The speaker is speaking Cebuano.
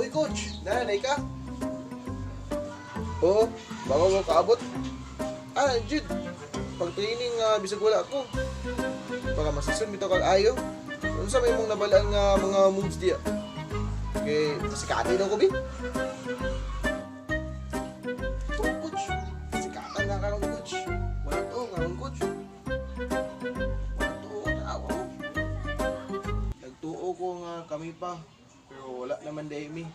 Uy, coach, nanay ka? Oo, bago mo kaabot. Ah, Jude, pag training nga bisag wala ako. Baka masison bitaw kag ayo. Unsa may mong nabalaan nga mga moves diya? Kay sikati daw ko bi. Oh, coach. Sikatan na karon, coach. Wala to karon, coach. Wala to tao. Nagtuo ko nga kami pa, pero wala naman diay mi.